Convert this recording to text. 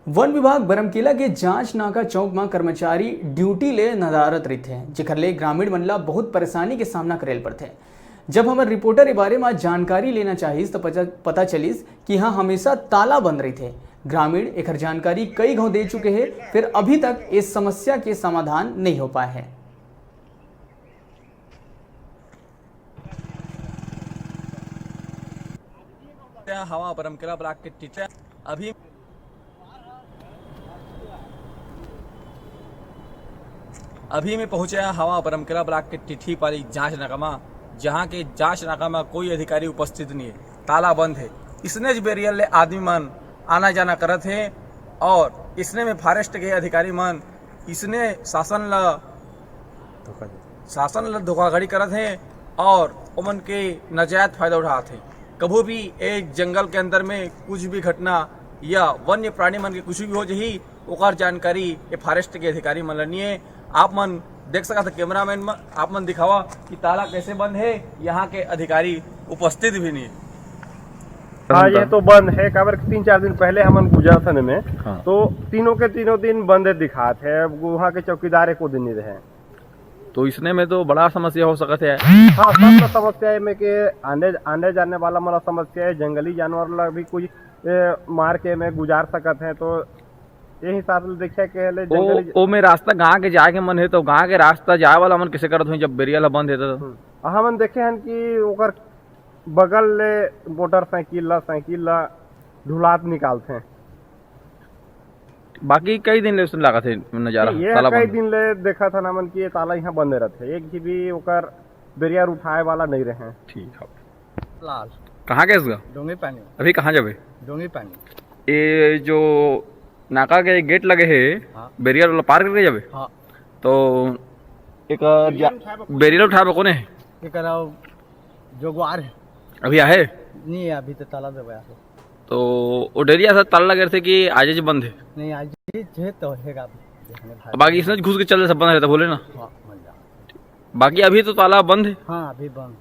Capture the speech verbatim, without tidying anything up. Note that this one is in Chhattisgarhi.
वन विभाग बरमकेला के जांच नाका चौक म कर्मचारी ड्यूटी ले नदारत रहिथे, जेकर ले ग्रामीण मन ला बहुत परेशानी के सामना करे ल पड़थे। जब हमर रिपोर्टर ए बारे म जानकारी लेना चाहिस, त पता, पता चलिस कि इहाँ हमेशा ताला बंद रहिथे। ग्रामीण एकर जानकारी कई घाव दे चुके हे, फिर अभी तक इस समस्या के समाधान नहीं हो पाए हे। हवा बरमकेला ब्लॉक के टीटा अभी अभी मैं पहुंचे हवा बरमकेला ब्लॉक के टिटही पाली जांच नाका म, जहां के जांच नाका म कोई अधिकारी उपस्थित नहीं है, ताला बंद है। इसने ज बेरियल ले आदमी मन आना जाना करत हे और इसने में फॉरेस्ट के अधिकारी मन इसने शासन ला शासन ला धोखाधड़ी करत हे और ओमन के नाजायज फायदा उठात हे। कभू भी ए जंगल के अंदर में कुछ भी घटना या वन्य प्राणी मन के कुछ भी हो जही, ओकर जानकारी ए फॉरेस्ट के अधिकारी मन ला नहीं है। आप मन देख सकत हे कैमरामैन म, आप मन दिखावा कि ताला कैसे बंद है, यहाँ के अधिकारी उपस्थित भी नहीं है। हाँ, ये तो बंद है, काबर कि तीन चार दिन पहले हमन गुजरत हन एमे, हाँ। तो तीनों के तीनों दिन बंद दिखात है। अब वहाँ के चौकीदार एको दिन नहीं रहे। तो इसने में तो बड़ा समस्या हो सकत है। हाँ, सब ला समस्या है, में के आने, आने जाने वाला मन ला समस्या है, जंगली जानवर ला भी कोई, ए, मार के में गुजार सकत है, तो ये हिसाब से देखिया के ले ओ, जंगली ओ में रास्ता गांव के जाए के मन है, तो गांव के रास्ता जाए वाला मन कैसे करत होही जब बेरियल बंद है तो? हम्म। हमन देखे हन कि ओकर बगल ले मोटरसाइकिल ला, साइकिल ला ढुलात निकालथे। बाकी कई दिन ले उसने लागत हे नजारा, ये ताला कई बंद। दिन ले देखत हन हमन कि ये ताला यहाँ बंद रहथे, एक झी भी ओकर बेरियर उठाए वाला नहीं रहे। ठीक है। लाल। कहाँ गए उसका? डोंगी पानी। अभी कहाँ जाबे? डोंगी पानी। ये जो नाका के गेट लगे हे, हाँ। बेरियर वाला पार करके जाबे? हाँ। तो एक जा-, बेरियर उठाए बर कोने हे? एकरा जोगवार है। अभी आहे? नहीं है, अभी तो ताला दबाया है। तो वो डेरिया से ताला लगे रहथे कि आज ही बंद है? नहीं, आज ही है तो हैगा अभी। देखने भाई। बाकी इसने घुस के चल सब बंद रहता, बोले ना। हाँ, बंद है। बाकी अभी तो ताला बंद है। हाँ, अभी बंद।